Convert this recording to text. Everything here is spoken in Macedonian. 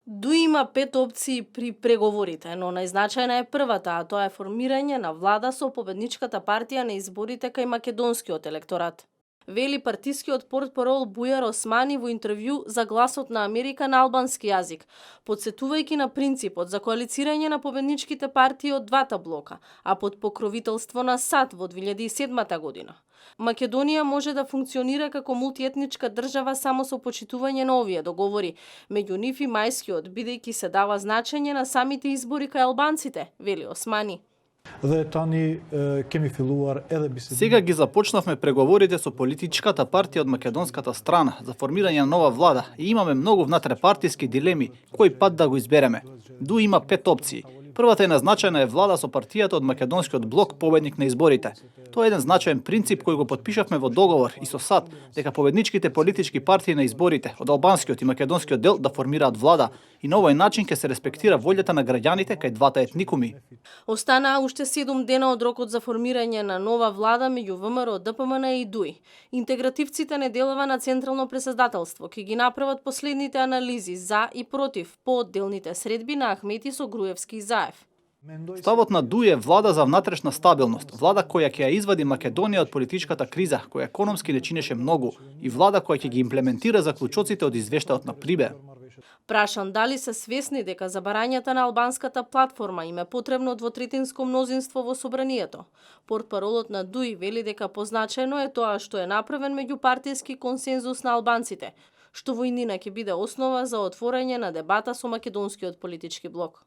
Дуи има 5 опции при преговорите, но најзначајна е првата, а тоа е формирање на влада со победничката партија на изборите кај македонскиот електорат. Вели партискиот портпарол Бујар Османи во интервју за Гласот на Америка на албански јазик, подсетувајќи на принципот за коалицирање на победничките партии од двата блока, а под покровителство на САД во 2007 година. Македонија може да функционира како мултиетничка држава само со почитување на овие договори, меѓу нив и мајскиот, бидејќи се дава значење на самите избори кај албанците, вели Османи. Сега ги започнавме преговорите со политичката партија од македонската страна за формирање на нова влада и имаме многу внатрепартиски дилеми кој пат да го избереме. Дуи има 5 опции. Првата е назначена влада со партијата од македонскиот блок победник на изборите. Тоа е еден значаен принцип кој го потпишавме во договор и со САД, дека победничките политички партии на изборите од албанскиот и македонскиот дел да формираат влада и на овој начин ќе се респектира волјата на граѓаните кај двата етникуми. Останаа уште 7 дена од рокот за формирање на нова влада меѓу ВМРО, ДПМН и ДУИ. Интегративците неделава на Централно претседателство ќе ги направат последните анализи за и против по одделните средби на Ахмети со Груевски и Заев. Ставот на ДУИ е влада за внатрешна стабилност, влада која ќе ја извади Македонија од политичката криза, која економски не чинеше многу, и влада која ќе ги имплементира заклучоците од извештајот на Прибе. Прашан дали се свесни дека за барањата на албанската платформа им е потребно двотретинско мнозинство во собранието. Портпаролот на ДУИ вели дека позначајно е тоа што е направен меѓупартијски консензус на албанците, што во иднина ќе биде основа за отворање на дебата со македонскиот политички блок.